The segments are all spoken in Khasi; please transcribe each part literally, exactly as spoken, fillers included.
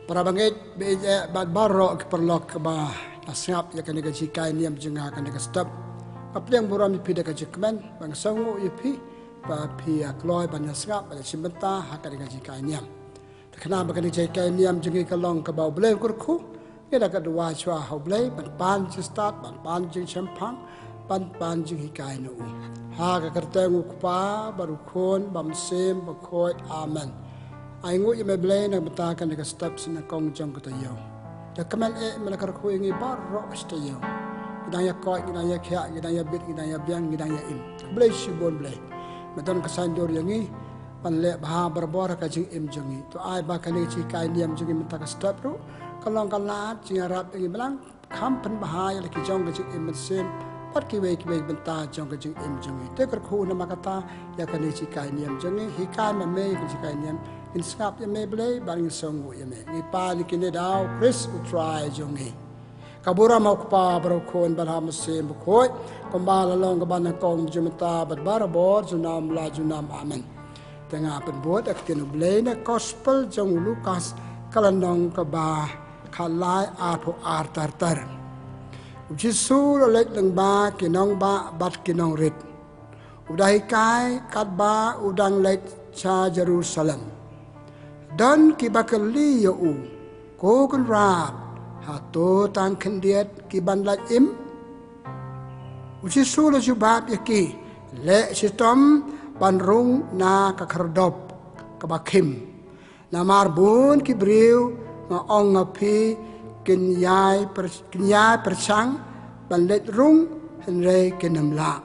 Para bangeit, bad baroh ki paralok kiba la sngap ïa kane ka jinghikai niam jong nga ha kane ka step. Nga pdiang burom ïa phi da ka jingkmen, ba nga sngewnguh ïa phi ba phi ïa kloi ban ïa sngap, ban ïa shim bynta ha kane ka jinghikai niam. Te khnang ba kane ka jinghikai niam jong ngi ka long kaba U Blei un kyrkhu, ngi da ka duwai shuwa ha U Blei ban pan jingstad, ban pan jingshemphang, ban pan jinghikai na u. Ha ka kyrteng U Kpa bad U Khun bad U Mynsiem Bakhuid. Amen. Ai nguh ïa me Blei na ka bynta kane ka step sha nyngkong jong ka taïew. Ïa kmen eh me la kyrkhu ïa ngi baroh sha taïew. Ngi dang ïa koit, ngi dang ïa khiah, ngi dang ïa bit, ngi dang ïa biang, ngi dang ïa im. Blei shibun Blei. Me don ka saiñdur ïa ngi ban leh bha barabor ha ka jingim jong ngi. To ai ba kane ka jinghikai niam jong ngi mynta ka step ruh ka long ka lad jingïarap ïa ngi Balang, kham pynbha ïa la ki jong ka jingim mynsiem bad kiwei kiwei ki bynta jong ka jingim jong ngi. Te kyrkhu namar kata ïa kane ka jinghikai niam jong ngi, hikai ma me ïa ka jinghikai niam, ngin sngap ïa me Blei bad ngin sngewnguh ïa me. Ngi pan ïa kine da U Khrist U Trai jong ngi. Ka burom ha U Kpa bad ha U Khun bad ha U Mynsiem Bakhuid, kumba la long kaba nyngkong, mynta bad barabor, junom la junom. Amen. Te nga pynbud ïa ka ktien U Blei na ka Gospel jong u Lukas, ka lynnong kaba khatlai, arphew ar ter ter. U Jisu u la leit lyngba ki nongbah bad ki nongrit, u da hikai katba u dang leit sha Jerusalem. Don kiba kylli ïa u, Ko Kynrad, hato tang khyndiat ki ban lait im? U Jisu u la jubab ïa ki, Leh shitom ban rung na ka khyrdop kaba khim. Namar bun ki briew, nga ong ha phi, kin ïai pyrshang ban leit rung, hynrei kin ym lah.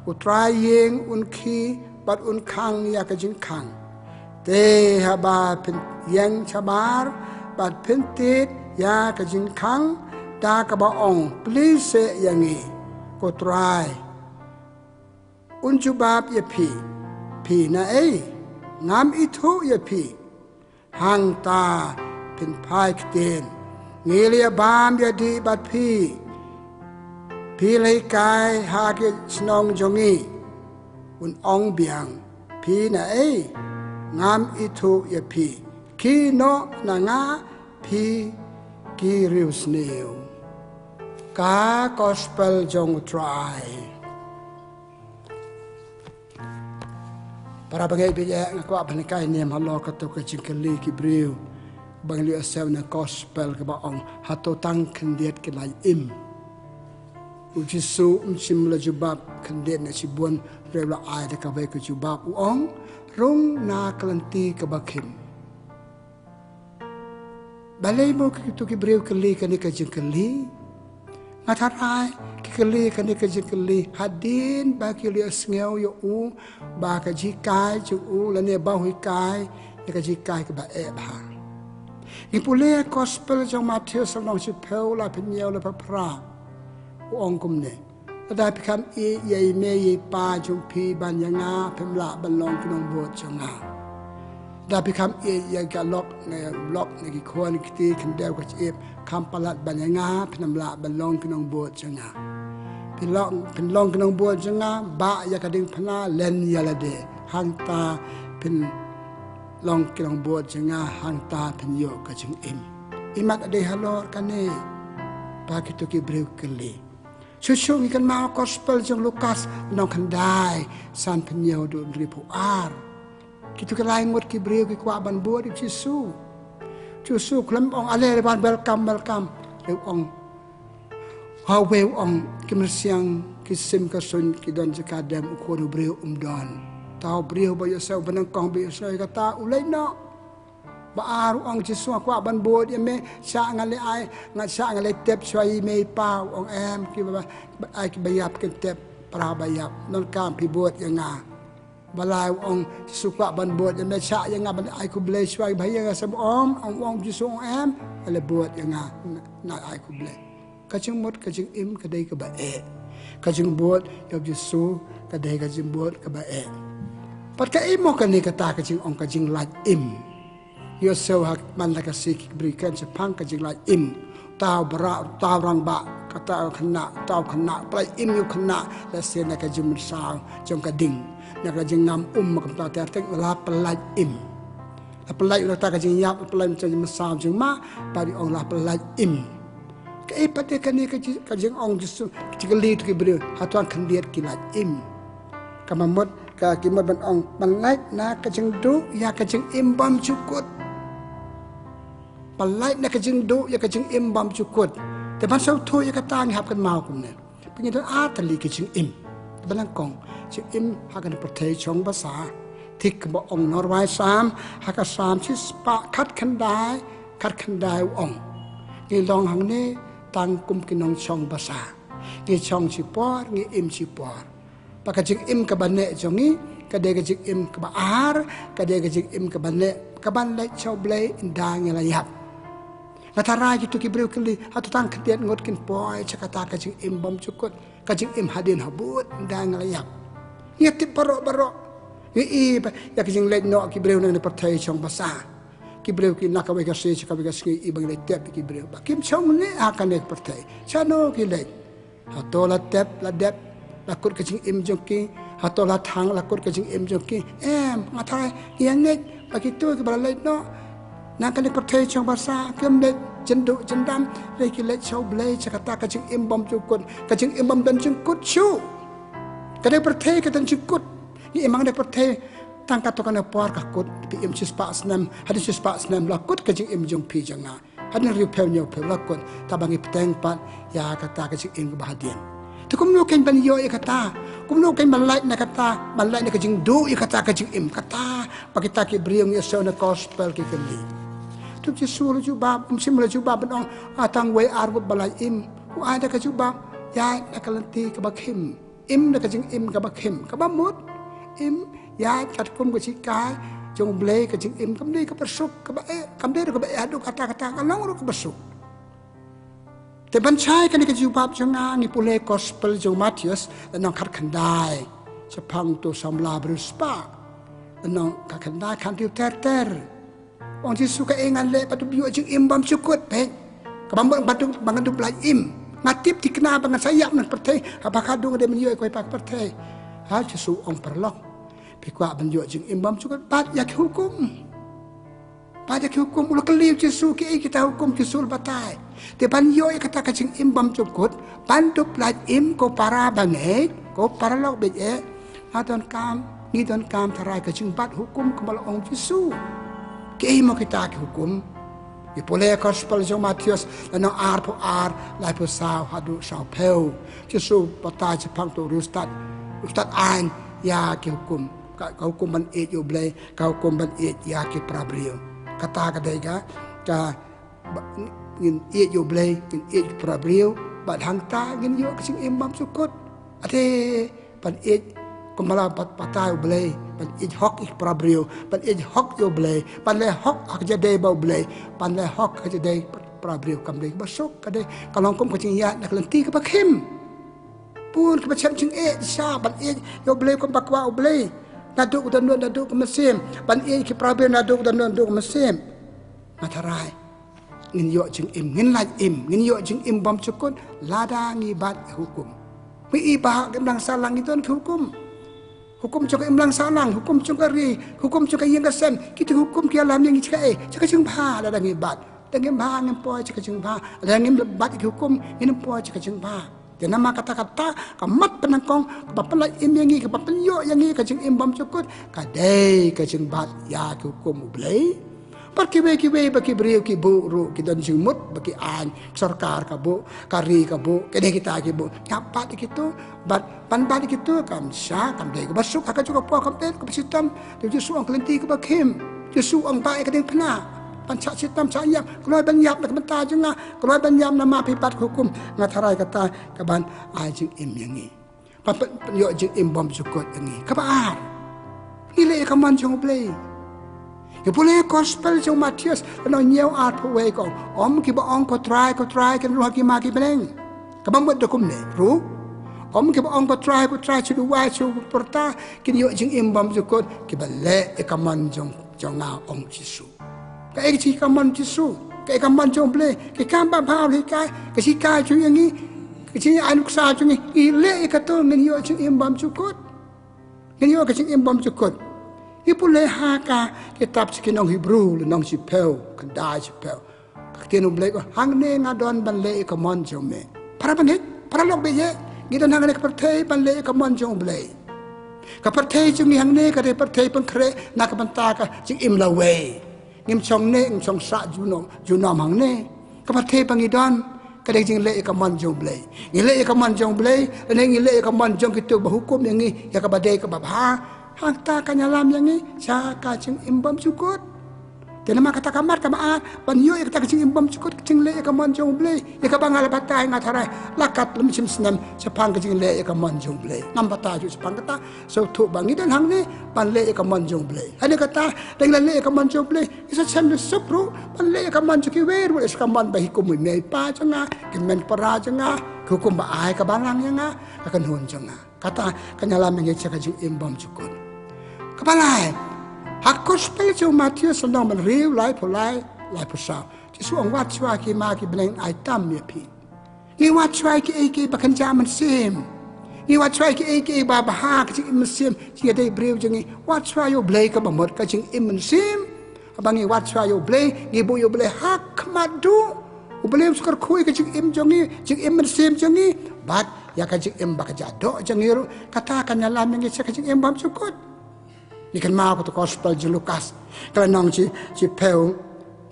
U trai ïing un khie bad un khang ïa ka jingkhang. Te haba phin ïeng shabar bad phin tied ïa ka jingkhang da kaba ong, Plie seh ïa ngi, ko Trai, un jubab ïa phi, Phi naei? Ngam ithuh ïa phi. Hangta phin phai ktien, Ngi la ïa bam ïa dih bad phi. Phi la hikai ha ki shnong jong ngi. Un ong biang, Phi naei? Ngam ithuh ïa phi. Khie noh na nga, phi ki riewsniew. Ka Gospel jong U Trai. Para bangeit, bad nga kwah ban hikai niam halor kato ka jingkylli ki briew ba ngi la ïohsngew na ka Gospel kaba ong, Hato tang khyndiat ki lait im? U Jisu um shym la jubab khyndiat ne shibun, hynrei u la ai da kawei ka jubab, u ong, Rung na ka lynti kaba khim. Balei mo kito ki briew kylli kane ka jingkylli? Nga tharai ki kylli kane ka jingkylli hadien ba ki la ïohsngew ïa u ba ka jinghikai jong u lane ba u hikai ïa ka jinghikai kaba eh bha. Ngi pule Gospel jong u Mathaios lynnong shiphew, laiphew hynñiew, laiphew phra. U ong kumne, Lada phi kham ïeit ïa i mei i pa jong phi ban ïa nga, phim lah ban long ki nongbud jong nga. Lada phi kham ïeit ïa ka lok ne lok ne ki khun ki kti khyndew ka shyiap, kham palat ban ïa nga, phin ym lah ban long ki nongbud jong nga. Phin long, phin long ki nongbud jong nga, bah ïa ka diengphna, len ïa lade. Hangta phin long ki nongbud jong nga, hangta phin ïoh ka jingim. Imat dei halor kane ba kito ki briew kylli. Shuh shuh ngi kynmaw Gospel jong u Lukas lynnong khyndai, sanphew hynñiew haduh hynriewphew ar. Kito ki lai ngut ki briew ki kwah ban bud ïa u Jisu. U Jisu khlem ong ale, welcome, welcome. Hynrei u ong, ha uwei u ong, ki mynsiem ki sim ka suiñ ki don jaka dem, u Khun u briew um don. Uta u briew ba ïohsngew, ba nyngkong ba ïohsngew ïa kata u leit noh. Ba ar u ong, Jisu, nga kwah ban bud ïa me, shah ngan leit ai, ngan shah ngan leit tep shuwa ïa i mei i pa. U ong, em, kiba, kiba ai kiba ïap kin tep, para ba ïap. Donkam phi bud ïa nga. Ba lai u ong, Jisu, kwah ban bud ïa me, shah ïa nga ban ai khublei shuwa ïa kiba ïeng ha seng. Em, ong, ong Jisu, ong, em, ale bud ïa nga, ngan ai khublei. Ka jingmut ka jingim ka dei kaba eh. Ka jingbud ïa u Jisu ka dei ka jingbud kaba eh. Pat kaei mo kane kata ka jingong ka jinglait im? Ïohsngew ha man la ka sngi ki briew ki kren shaphang ka jinglait im. Uta u bra, uta u rangbah, kata u khynnah, uta u khynnah, pyllait im ïa u khynnah, lehse na ka jingmynsaw jong ka ding, na ka jingngam um, ma kumta ter ter, la pyllait im. La pyllait na kata ka jingïap, la pyllait na ka jingmynsaw jingma, bad i ong la pyllait im. Kaei pat de kane ka ji-, ka jingong Jisu, ka jingkylli to ki briew, hato khyndiat ki lait im? Ka mut, ka ki mut ban ong, ban lait na ka jingduh ïa ka jingim bymjukut. Ban lait na ka jingduh ïa ka jingim bymjukut. Te ban sngewthuh ïa kata ngi hap kynmaw kumne. Phi ngi don ar tylli ki jingim. Ba nyngkong, jingim ha kane ka pyrthei shong basa. Thik kumba ong u nongrwai Salm, ha ka Salm shispah khatkhyndai, khatkhyndai u ong, ngi long hangne tang kum ki nongshong basa. Ngi shong shipor, ngi im shipor. Bad ka jingim kaba neh jong ngi, ka dei ka jingim kaba ar, ka dei ka jingim kaba neh, kaban leit sha U Blei ynda ngi la ïap. Nga tharai kito ki briew kylli, hato tang khyndiat ngut kin poi sha kata ka jingim bymjukut, ka jingim hadien habud ynda ngi la ïap? Ngi tip baroh baroh. Ngi i ba ïa ka jingleit noh ki briew na kane ka pyrthei shong basa. Ki briew ki na kawei ka sngi sha kawei ka sngi, i ba ngi leit tep ki briew ba kim shong ne ha kane ka pyrthei. Shano ki leit? Hato la tep, la dep, la kut ka jingim jong ki? Hato la thang, la kut ka jingim jong ki? Em, nga tharai ngi ïa ngeit ba kito kiba la leit noh na kane ka pyrthei shong basa kim leit jynduh jyndam, hynrei ki leit sha U Blei, sha kata ka jingim bymjukut, ka jingim bym don jingkut shuh. Kane ka pyrthei ka don jingkut. Ngi im ha kane ka pyrthei tang katto katne por ka kut, phi im shispah snem, hadien shispah snem la kut ka jingim jong phi jong nga. Hadien hynriewphew hynñiewphew la kut, te ba ngi bteng pat ïa kata ka jingim kaba hadien. Te kumno kein ban ïoh ïa kata? Kumno kein ban lait na kata, ban lait na ka jingduh ïa kata ka jingim? Kata ba kita ki briew ngi ïohsngew na gospel ki kylli. Te u Jisu u la jubab, um shym la jubab ban ong, ah, tang wei ar ngut ba la im. U ai da ka jubab, ïaid na ka lynti kaba khim. Im da ka jingim kaba khim, kaba mut. Im ïaid katkum ka shikai jong U Blei, ka jingim kam dei kaba suk, kaba eh, kam dei ruh kaba eh haduh katta katta, ka long ruh kaba suk. Te ban shai kane ka jubab jong nga, ngi pule gospel jong u Mathaios, lynnong khatkhyndai, shaphang uto u samla briew spah. Lynnong khatkhyndai, khathynriew ter ter. Ong u Jisu, kaei ngan leh bad ïoh jingim bymjukut, peit. Kaba mut ba ngan dup, ba ngan dup lait im. Nga tip thikna ba ngan sa ïap na ka pyrthei, haba khadduh nga dei ban ïoh ïa kawei pat ka pyrthei. Ha, u Jisu u ong, paralok, phi kwah ban ïoh jingim bymjukut, bat ïa ki hukum. Bat ïa ki hukum. U la kylli u Jisu, kiei kita ki hukum? U Jisu u la batai. Te ban ïoh ïa kata ka jingim bymjukut, ban dup lait im, ko para bangeit, ko paralok bangeit, nga donkam, ngi donkam tharai ka jingbat hukum kumba la ong u Jisu. Kiei mo kita ki hukum? Ngi pule gospel jong u Mathaios, lynnong arphew ar, laiphew saw haduh sawphew. U Jisu u batai shaphang uto u riewstad, u stad aiñ ïa ki hukum. Ka, ka hukum ban ïeit ïa U Blei, ka hukum ban ïeit ïa ki para briew. Kata ka dei ka, ka ba, ngin ïeit ïa U Blei, ngin ïeit ïa ki para briew, bad hangta ngin ïoh ka jingim bymjukut. Ate ban ïeit kumba la bat-, batai U Blei, ban ïeit hok ïa ki para briew, ban ïeit hok ïa U Blei, ban leh hok ha ka jingïadei bad U Blei, ban leh hok ha ka jingïadei bad para briew, kam dei kaba suk, ka dei, ka long kum ka jingïaid na ka lynti kaba khim. Bun kiba shem jingeh shisha ban ïeit ïa U Blei kumba kwah U Blei. Naduh u dohnud naduh u mynsiem, ban ïeit ïa ki para briew naduh u dohnud naduh u mynsiem. Nga tharai ngin ïoh jingim, ngin lait im, ngin ïoh jingim bymjukut lada ngi bat ïa ki hukum. Ngi i ba ha ka imlang sahlang ngi don ki hukum. Hukum jong ka imlang sahlang, hukum jong ka ri, hukum jong ka ïing ka sem, kito ki hukum ki ïalam ïa ngi sha kaei? Sha ka jingbha. Lada ngi bat, lada ngim bha, ngim poi sha ka jingbha. Lada ngim bat ïa ki hukum, ngim poi sha ka jingbha. Te namar kata, kata ka mat pynnyngkong kaba pynlait im ïa ngi, kaba pynïoh ïa ngi ka jingim bymjukut, ka dei ka jingbat ïa ki hukum U Blei. Bad kiwei kiwei ba ki briew ki buh ruh, ki don jingmut ba ki aiñ, ka sorkar ka buh, ka ri ka buh, kine kita ki buh. Ngi hap bat ïa kito, bad ban bat ïa kito kam sha, kam dei kaba suk, ha kajuh ka por kam dei kaba shitom. Te u Jisu u ong ka lynti kaba khim. U Jisu u ong, ba ïa ka diengphna, ban shah shitom shah ïap. Kloi ban ïap na ka bynta jong nga, kloi ban ïap namar phi bat ki hukum. Nga tharai kata kaban ai jingim ïa ngi, ban pyn-, pynïoh jingim bymjukut ïa ngi. Kaba ar, ngi leh ïa ka mon jong U Blei. Ngi pule gospel jong u Mathaios, lynnong hynñiew, arphew wei, ka ong, ym kiba ong, Ko Trai, Ko Trai, kin rung ha ki ma ki bneng. Kaba mut da kumne ruh, ym kiba ong, Ko Trai, Ko Trai, shu duwai, shu pyrta, kin ïoh jingim bymjukut, kiba leh ïa ka mon jong, jong nga, ong u Jisu. Kaei ka jingkyrmen u Jisu? Kaei ka mon jong U Blei? Ka kam ba bha u la hikai, ka jinghikai jong u ïa ngi, ka jingai nuksa jong u ïa ngi. Ngi leh ïa kato, ngin ïoh jingim bymjukut. Ngin ïoh ka jingim bymjukut. Ngi pule ha ka kitab sha ki nong Hebru, lynnong shiphew, khyndai shiphew. Ka ktien U Blei ka ong, hangne nga don ban leh ïa ka mon jong me. Para bangeit, para lok baieit, ngi don hangne ka pyrthei ban leh ïa ka mon jong U Blei. Ka pyrthei jong ngi hangne ka dei pyrthei pynkhreh na ka bynta ka jingim lawei. Ngim shong neh, ngim shong sah junom, junom hangne. Ka pyrthei ba ngi don ka dei jingleh ïa ka mon jong U Blei. Ngi leh ïa ka mon jong U Blei, lane ngi leh ïa ka mon jong kito ba hukum ïa ngi ïa kaba dei kaba bha. Hangta kan ïalam ïa ngi sha ka jingim bymjukut. Te namar kata ka mat kaba ar, ban ïoh ïa kata ka jingim bymjukut, ka jingleh ïa ka mon jong U Blei, ïa kaba nga la batai, nga tharai la kat lem shim snem shaphang ka jingleh ïa ka mon jong U Blei. Ngam batai shuh shaphang kata, sngewthuh ba ngi don hangne ban leh ïa ka mon jong U Blei. Hadien kata, dang la leh ïa ka mon jong U Blei, ngi sa shem da suk ruh ban leh ïa ka mon jong kiwei ruh, ïa sa ka mon ba hukum i mei i pa jong nga, ki hynmen ki para jong nga, ki hukum ba ai ka balang ïa nga, ka kynhun jong nga. Kata kan ïalam ïa ngi sha ka jingim bymjukut. Kaba lai, ha ka Gospel jong u Mathaios lynnong hynriew, laiphew lai, laiphew saw, Jisu u ong, wat shuwa ki ma ki bneng ai tam ïa phi. Ngi wat shuwa ïa kiei kiei ba kynja mynsiem. Ngi wat shuwa ïa kiei kiei ba bha, ka jingim mynsiem jong ki briew jong ngi. Wat shuwa ïa U Blei, kaba mut ka jingim mynsiem. Haba ngi wat shuwa ïa U Blei, ngi buh ïa U Blei ha khmat duh. U Blei u shu kyrkhu ïa ka jingim jong ngi, jingim mynsiem jong ngi, bad ïa ka jingim ba kynja doh jong ngi ruh. Kata kan ïalam ïa ngi sha ka jingim bymjukut. Ngi kynmaw ka Gospel jong u Lukas, ka lynnong shi, shiphew,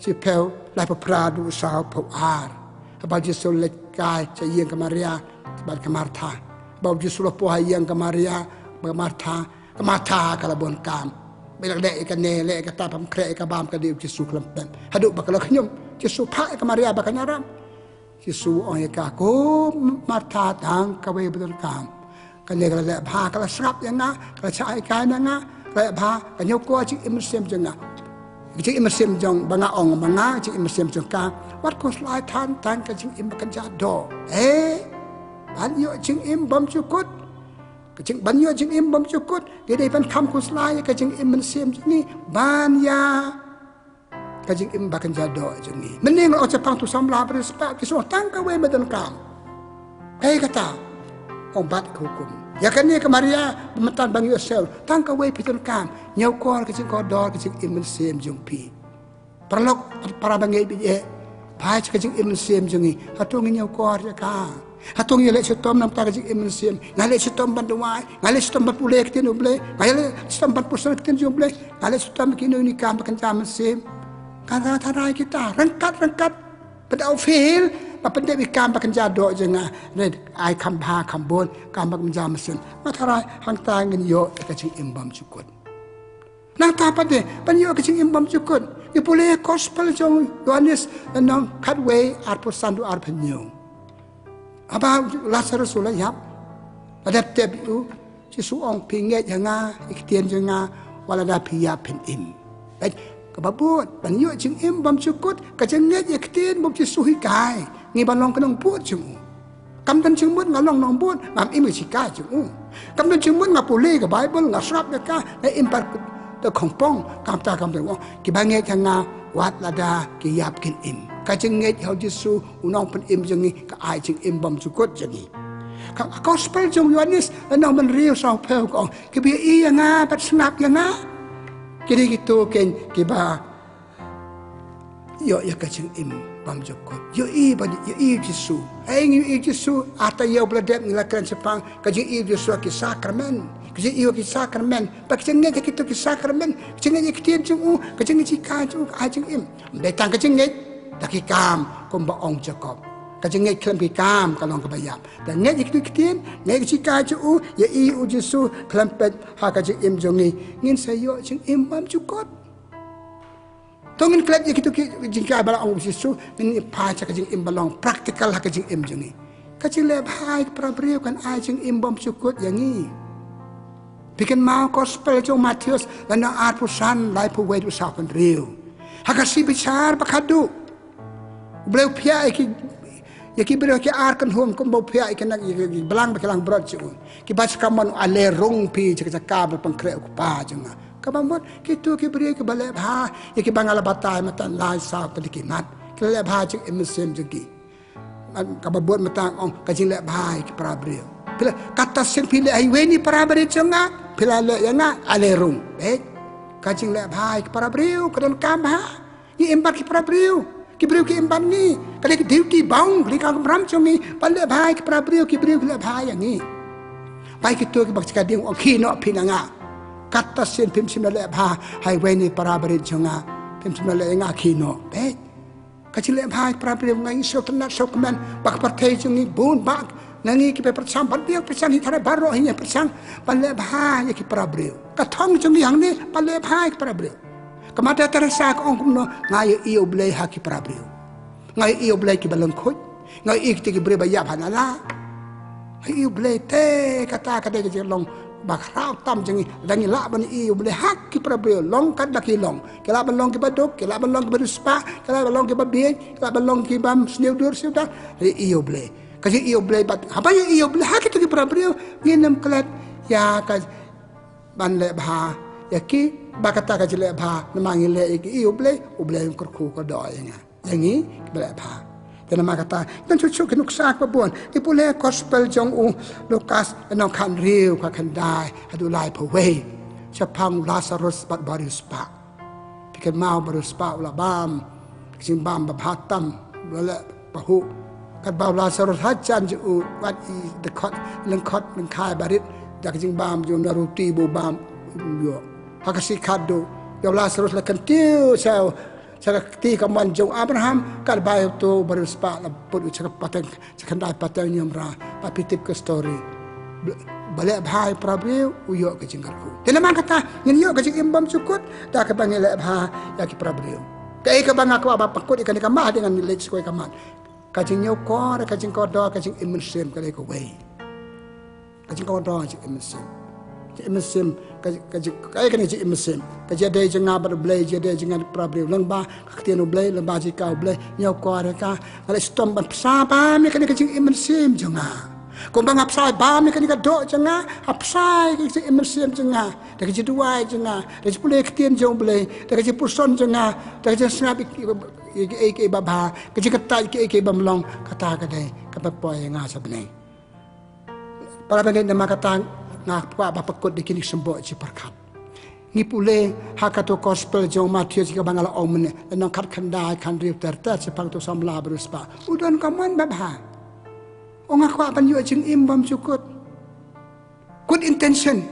shiphew, laiphew phra haduh sawphew ar. Haba u Jisu u leit kai sha ïing ka Maria bad ka Martha. Haba u Jisu u la poi ha ïing ka Maria bad ka Martha, ka Martha ka la bun kam. Ba la leh ïa kane, leh ïa kata, pynkhreh ïa ka bam, ka dei u Jisu khlem pep. Haduh ba ka la khñium, Jisu u phah ïa ka Maria ba kan ïarap. Jisu u ong ïa ka, ko Martha, tang kawei ba donkam. Kane ka la leh bha, ka la sngap ïa nga, ka la shah ai kai na nga, ka la leh bha, ka ñiewkor jingim mynsiem jong nga. Ka jingim mynsiem jong ba nga ong ma nga, jingim mynsiem jong ka, wat khuslai than tang ka jingim ba kynja doh. Eh, ban ïoh jingim bymjukut. Ka jing, ban ïoh jingim bymjukut, ngi dei ban kham khuslai ïa ka jingim mynsiem jong ngi ban ïa ka jingim ba kynja doh jong ngi. Mynne nga la ong shaphang utu u samla bariewspah, ki sngew tang kawei me donkam. Kaei kata? Ong bat ka hukum. Ïa kane ka Maria, ba mynta ba ngi ïohsngew, tang kawei phi donkam. Ñiewkor ka jingkordor ka jingim mynsiem jong phi. Paralok, para bangeit baieit, phai sha ka jingim mynsiem jong ngi. Hato ngi ñiewkor ïa ka? Hato ngi leh shitom na ka bynta ka jingim mynsiem? Nga leh shitom ban duwai, nga leh shitom ban pule ktien U Blei, nga leh shitom ban pyrshang ktien jong U Blei, nga leh shitom ïa kino kino ki kam ba kynja mynsiem. Nga tharai kita ryngkat ryngkat, pynda u fail, ba pyndep ïa ki kam ba kynja doh jong nga, ne ai kham bha kham bun, kam ba kynja mynsiem. Nga tharai hangta ngin ïoh ïa ka jingim bymjukut. Nangta pat de, ban ïoh ka jingim bymjukut, ngi pule Gospel jong u Ïoannis, lynnong khatwei, arphew san haduh arphew hynñiew. Haba u Lasarus u la ïap, la dep tep ïa u, Jisu u ong, phi ngeit ha nga, ïa ki ktien jong nga, wat lada phi ïap phin im. Bad kaba bud, ban ïoh jingim bymjukut, ka jingngeit ïa ki ktien ba u Jisu u hikai, ngi ban long ki nongbud jong u. Kam don jingmut nga long nongbud, ngam im ïa ka shikai jong u. Kam don jingmut nga pule ka Baibl, nga sngap ïa ka, nga im pat da khongpong, kam ta kam don. Kiba ngeit ha nga, wat lada ki ïap kin im. Ka jingngeit ha u Jisu, u Nongpynim jong ngi, ka ai jingim bymjukut jong ngi. Ka Gospel jong u Ïoannis, lynnong hynriew, sawphew ka ong, kiba ïohi ïa nga bad sngap ïa nga, kine kito keiñ kiba ïoh ïa ka jingim bymjukut. Ïohi ba, ïohi u Jisu. Hei, ngi ïohi u Jisu, ha ka taïew ba la dep ngi la kren shaphang ka jingïohi u Jisu ha ki sakramen. Ka jingïohi ha ki sakramen, bad ka jingngeit ha kito ki sakramen, ka jingngeit ha ki ktien jong u, ka jingngeit ha ki shikai jong u, ka ai jingim. Ym dei tang ka jingngeit da ki kam, kumba ong Jakob. Ka jingngeit khlem ki kam ka long kaba ïap. Te ngeit ha kito ki ktien, ngeit ha ki shikai jong u, ïohi u Jisu khlem peit ha ka jingim jong ngi, ngin sa ïoh jingim bymjukut. To ngin klet ïa kito ki jinghikai ba la ong u Jisu, ngin ïa phai sha ka jingim ba long practical ha ka jingim jong ngi. Ka jingleh bha ïa ki para briew kan ai jingim bymjukut ïa ngi. Phi kynmaw Gospel jong u Mathaios, lynnong arphew san, laiphew wei haduh sawphew hynriew. Ha ka sngi bishar ba khatduh, U Blei u phiah ïa ki, ïa ki briew ki ar kynhun kumba u phiah ïa ki, ïa ki balang ba ki langbrot jong u. Kiba sha kamon, ale rung phi sha ka jaka ba pynkhreh u Kpa jong nga. Kaba mut, kito ki briew kiba leh bha ïa kiba nga la batai mynta lai saw tylli ki mat. Ki la leh bha jingim mynsiem jong ki. Kaba bud mynta ong ka jingleh bha ïa ki para briew. Phi la, kata sien phi leh ha iwei na i para briew jong nga, phi la leh ïa nga, ale rung. Beit. Ka jingleh bha ïa ki para briew ka donkam bha. Ngi im bad ki para briew, ki briew ki im bad ngi. Ka dei ka duty bang, ka dei ka kamram jong ngi ban leh bha ïa ki para briew, ki briew ki leh bha ïa ngi. Ba ïa kito kiba ka jaka ding ong khie noh phi na nga. Kata sien phim shym la leh bha ha iwei na i para barit jong nga. Phim shym la leh ïa nga khie noh. Beit. Ka jingleh bha ïa ki para briew, nga ïohsngew tynnat sngewkmen ba ka pyrthei jong ngi bun bha na ngi kiba pyrshang ban ïa pyrshang hi tharai baroh hi ïa pyrshang ban leh bha ïa ki para briew. Ka thong jong ngi hangne ban leh bha ïa ki para briew. Ka Mother Teresa ka ong kumno, nga ïohi ïa U Blei ha ki para briew. Nga ïohi ïa U Blei kiba lyngkhuid. Nga ïohi ïa kita ki briew ba ïap ha nala. Nga ïohi ïa U Blei te kata ka dei ka jinglong ba khraw tam jong ngi, lada ngi lah ban ïohi ïa U Blei ha ki para briew, long katba ki long. Ki lah ban long kiba duk, ki lah ban long kiba riewspah, ki lah ban long kiba bieit, ki lah ban long kiba sniew dur sniew dar. Ïohi ïa U Blei. Ka jingïohi ïa U Blei bad haba ïohi ïa U Blei ha kito ki para briew, ngin ym klet ïa ka ban leh bha ïa ki, ba kata ka jingleh bha, namar ngi leh ïa ki ïohi ïa U Blei, U Blei un kyrkhu kyrdoh ïa nga, ïa ngi kiba leh bha. Te namar kata ngan shu shu ki nuksa kiba bun. Ngi pule gospel jong u Lukas, lynnong khathynriew, ka khyndai haduh laiphew wei. Shaphang u Lasarus bad u bariewspah. Phi kynmaw u bariewspah u la bam ka jingbam ba bha tam, u la leh pahuh. Katba u Lasarus hajan jong u wat i dkhot, lyngkhot lyngkhai barit da ka jingbam jong u, na ruti ba u bam u ïoh. Ha ka sngi khatduh ïa u Lasarus la kyntiew sha, sha ka kti kamon jong u Abraham, katba ïa uto u bariewspah la put u sha ka pateng, sha ka khyndai pateng niamra. Ba phi tip ka story. Ba leh bha ïa ki para briew u ïoh ka jingkyrkhu. Te namar kata ngin ïoh ka jingim bymjukut da kaba ngi leh bha ïa ki para briew. Kaei kaba nga kwah ban pynkut ïa kane ka madan, ngan leit sha kawei ka madan. Ka jingïakor, ka jingkordor, ka jingim mynsiem, ka dei kawei. Ka jingkordor, jingim mynsiem. Jingim mynsiem, ka, ka jing, kaei kane jingim mynsiem? Ka jingïadei jong nga bad U Blei, jingïadei jong nga bad para briew. Lyngba ka ktien U Blei, lyngba jingkyrkhu U Blei, nga ïakor ïa ka, nga leh shitom ban bsa bam ïa kane ka jingim mynsiem jong nga. Kumba nga bsa bam ïa kane ka doh jong nga, nga bsa ïa ka jingim mynsiem jong nga da ka jingduwai jong nga, da ka jingpule ïa ka ktien jong U Blei, da ka jingpuson jong nga, da ka jingsngap ïa, ïa, ïa, ïa, ïa babha, ka jingkyntait ïa, ïa, ïa bym long. Kata ka dei kaba poi ïa nga sha bneng. Para bangeit, namar kata nga kwah ban pynkut da kine ki symbol jingpyrkhat. Ngi pule ha kato gospel jong u Mathaios kaba nga la ong mynne, lynnong khatkhyndai, khathynriew ter ter, shaphang uto u samla bariewspah. U don ka mon babha. U ong nga kwah ban ïoh jingim bymjukut. Good intention.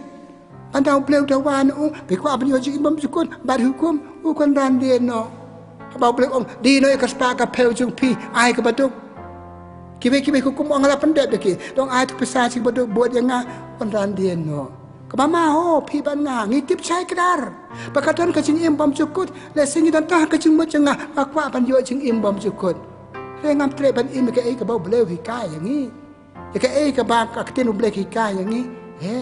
Ban da U Blei u dawa na u, phi kwah ban ïoh jingim bymjukut, bad hukum, u kynran die noh. Haba U Blei u ong die noh ïa ka spah ka phew jong phi, ai kaba duk. Kiwei kiwei ki hukum u ong nga la pyndep ïa ki. Dang ai tu pisa shi kaba duk bud ïa nga, kynran die noh. Kaba ma ho phi bad nga ngi tip shai kdar ba ka don ka jingim bymjukut. Lehse ngi don tang ha ka jingmut jong nga, nga kwah ban ïoh jingim bymjukut. Hynrei ngam treh ban im ïa kaei kaba U Blei u hikai ïa ngi. Ïa kaei kaba ka ktien U Blei ka hikai ïa ngi. He.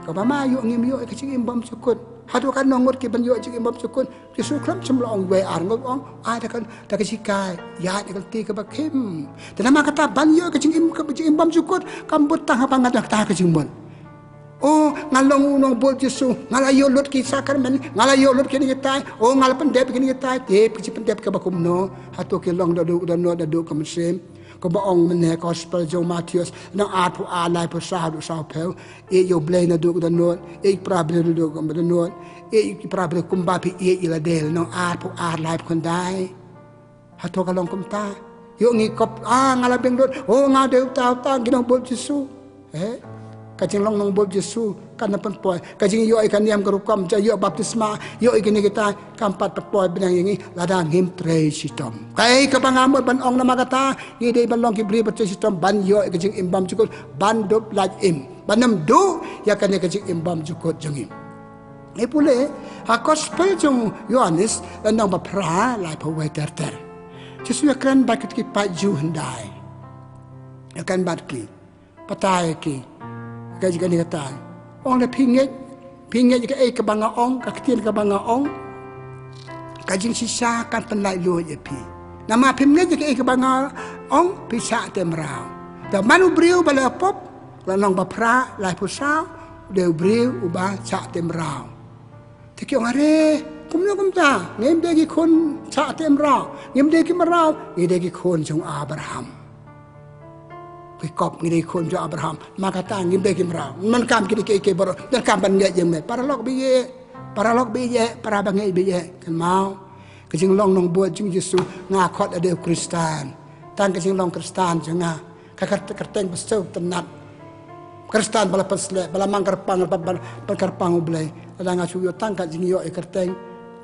Kaba ma ïoh ngim ïoh ïa ka jingim bymjukut. Haduh katno ngut ki ban ïoh jingim bymjukut? Jisu khlem shym la ong wei ar ngut, u ong ai da ka, da ka jinghikai, ïaid da ka lynti kaba khim. Te namar kata ban ïoh ka jingim, ka jingim bymjukut kam bud tang haba nga don ha kata ka jingmut. O, nga long u nongbud Jisu, nga la ïoh lut ki sakramen, nga la ïoh lut kine kitai, o, nga la pyndep kine kitai, te phi ju pyndep kaba kumno? Hato ki long da duh, da duh, da duh ka mynsiem? Kumba ong mynne gospel jong u Mathaios, lynnong arphew ar, laiphew saw haduh sawphew. Ïeit ïa U Blei naduh ka dohnud, ïeit ïa ki para briew naduh ka dohnud, ïeit ïa ki para briew kumba phi ïeit ïa lade, lynnong arphew ar, laiphew khyndai. Hato ka long kumta? Ïoh ngi kop, ah, nga la biang lut, oh, nga dei uta uta, ngi nongbud Jisu. Eh? Ka jinglong nongbud Jisu kan pynpoi. Ka jingïoh ïa ka niam ka rukom, jingïoh baptisma, ïoh ïa kine kitai, kam pat pynpoi bneng ïa ngi lada ngim trei shitom. Kaei kaba nga mut ban ong namar kata, ngi dei ban long ki briew ba trei shitom ban ïoh ïa ka jingim bymjukut, ban dup lait im, ban ym duh ïa kane ka jingim bymjukut jong ngi. Ngi pule ha gospel jong u Ïoannis, lynnong ba phra, laiphew wei ter ter. Jisu ïakren bad kita ki paid Jiw hyndai. Ïakren bad ki. Batai ïa ki. Ka jingkren kata. Ong lei phi ngeit, phi ngeit ïa kaei kaba nga ong, ka ktien kaba nga ong. Ka jingshisha kan pynlait luid ïa phi. Namar phim ngeit ïa kaei kaba nga ong, phi shah te mraw. Te man u briew ba la pop, lynnong ba phra, laiphew saw, u dei u briew uba shah te mraw. Te ki ong, are, kumno kumta, ngim dei ki khun shah te mraw, ngim dei ki mraw, ngi dei ki khun jong u Abraham. Ki kop ngi dei ki khun jong u Abraham, namar kata ngim dei ki mraw. Donkam kine kiei kiei baroh, donkam ban ngeit ïa me. Paralok ba ïeit, Para lok baieit, para bangeit baieit, kynmaw ka jinglong nongbud jong u Jisu. Nga khot lade u Khristan. Tang ka jinglong Khristan jong nga, ka kyrteng ba siew tynnad, Khristan ba la pynsleh, ba la mang kyrpang, ba la pyn, pynkyrpang U Blei. Lada nga shu ïoh tang ka jingïoh ïa ka kyrteng,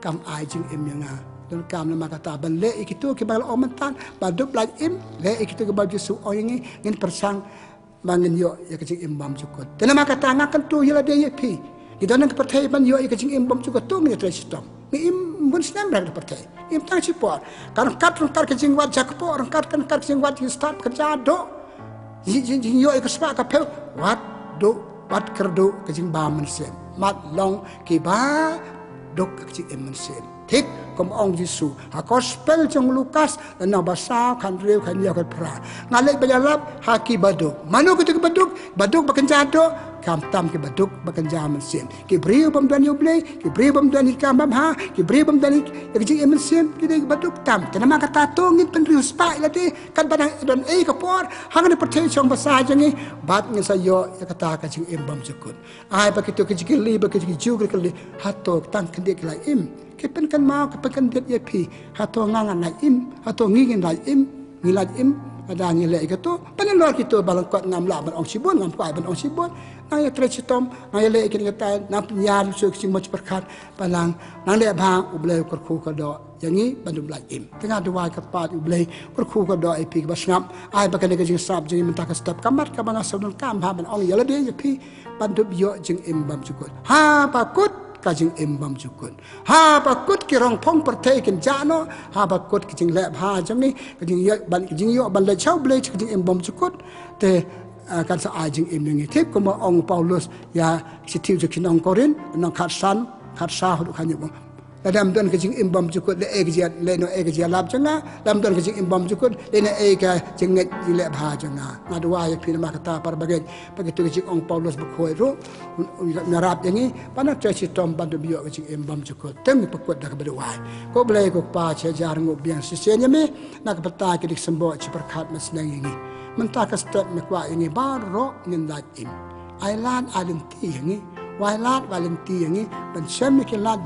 kam ai jingim ïa nga. Donkam namar kata ban leh ïa kito kiba la ong mynta ba dup lait im, leh ïa kito kiba u Jisu ong ïa ngi, ngin pyrshang ba ngin ïoh ïa ka jingim bymjukut. Te namar kata nga kyntu ïa lade ïa phi, ngi don ha ka pyrthei ban ïoh ïa ka jingim bymjukut, to ngin ïatrei shitom. Ngi im bun snem ha ka pyrthei, im tang shipor. Ka ryngkat ryngkat ka jingwad jakpoh, ryngkat ryngkat ka jingwad jingstad, ka jingïadoh, jing, jing, jingïoh ïa ka spah ka phew, wat duh, wat kyrduh ka jingbam mynsiem. Mat long kiba duk ka jingim mynsiem. Thik kum ong Jisu ha Gospel jong Lukas, lynnong ba saw, khathynriew, khathynñiew, khatphra: Nga leit ban ïalap ha kiba duk. Mano kito kiba duk? Ba duk ba kynja doh, khamtam kiba duk ba kynja mynsiem. Ki briew bym don ïa U Blei, ki briew bym don ïa ka kam bha, ki briew bym don ïa ka jingim mynsiem, ki dei kiba duk tam. Te namar kata to ngin pynriewspah ïa lade, katba dang don ei ka por hangne ha pyrthei shong basa jong ngi, bad ngin sa ïoh ïa kata ka jingim bymjukut. Ai ba kito ki jingkylli, ba kito ki Jiw ki kylli, hato tang khyndiat ki la im? Ki pynkynmaw, ki pynkyndit ïa phi, hato nga ngan la im? Hato ngi ngin la im? Ngi la im? Lada ngi leh ïa kito, ban ïalor kito ba lyngkot, ngam lah ban ong shibun, ngam kwah ban ong shibun. Nang ïatrei shitom, nang ïaleh ïa kine kita, nang pynïar shuh ki jingmut jingpyrkhat, ba nang, nang leh ba U Blei u kyrkhu kyrdoh ïa ngi ban dup lait im. Te nga duwai, kyrpad U Blei u kyrkhu kyrdoh ïa phi kiba sngap. Ai ba kane ka jingsngap jong ngi mynta ka step ka mat, kaba nga sngewdonkam bha ban ong ïa lade ïa phi, ban dup ïoh jingim bymjukut. Haba kut ka jingim bymjukut, haba kut ki rong phong pyrthei kin jah noh, haba kut ki jingleh bha jong ngi, ka jingïoh ban, ka jingïoh ban leit sha U Blei, ka jingim bymjukut, te, ah, kan sa ai jingim ïa ngi. Thik kumba ong u Paulus ïa ki shithi jong ki nong Korinth, lynnong khatsan, khatsaw haduh khathynñiew. Lada ym don ka jingim bymjukut, leh ei ka jia, leh noh ei ka jia lap jong nga. Lada ym don ka jingim bymjukut, leh noh ei ka jingngeit, jingleh bha jong nga. Nga duwai ïa phi namar kata, para bangeit, ba kito ki jingong u Paulus bakhuid ruh u, u, u ïarap ïa ngi ba nang trei shitom ban dup ïoh ka jingim bymjukut. Te ngi pynkut da kaba duwai. Ko Blei ko Kpa, sha jar nguh biang shisien ïa me na ka bynta ki dei ki symbol jingpyrkhat me sneng ïa ngi. Mynta ka step me kwah ïa ngi baroh ngin lait im. Ai lad ai lynti ïa ngi. Wai lad wai lynti ïa ngi ban shem ïa ki lad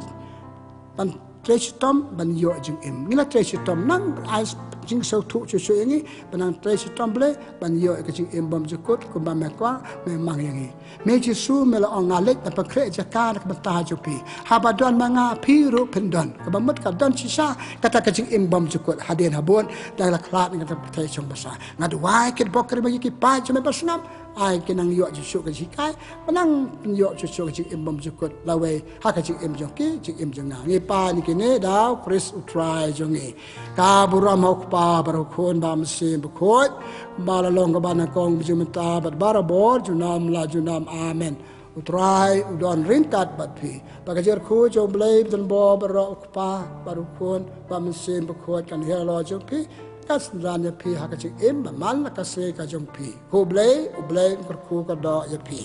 ban trei shitom ban ïoh jingim. Ngi la trei shitom, nang ai jingsngewthuh shuh shuh ïa ngi ba nang trei shitom Blei ban ïoh ïa ka jingim bymjukut kumba me kwah, me mang ïa ngi. Me Jisu, me la ong, nga leit ban pynkhreh jaka na ka bynta jong phi. Haba don ma nga, phi ruh phin don. Kaba mut ka don shisha kata ka jingim bymjukut hadien habud da la khlad na kata ka pyrthei shong basa. Nga duwai, kit bok kyrmen ïa ki paid jong me ba sngap, ai ki nang ïoh shuh shuh ka jinghikai, ba nang ïoh shuh shuh ka jingim bymjukut lawei ha ka jingim jong ki, jingim jong nga. Ngi pan ïa kine da U Khrist U Trai jong ngi. Ka burom ha U Kpa bad ha U Khun bad ha U Mynsiem Bakhuid, ba la long kaba nyngkong, ba jing mynta bad barabor, junom la junom. Amen. U Trai u don ryngkat bad phi. Ba ka jingkyrkhu jong U Blei ba donbor baroh, U Kpa bad U Khun bad U Mynsiem Bakhuid, kan hiar halor jong phi, kan synran ïa phi ha ka jingim ba man la ka sngi ka jong phi. Ko Blei, U Blei un kyrkhu kyrdoh ïa phi.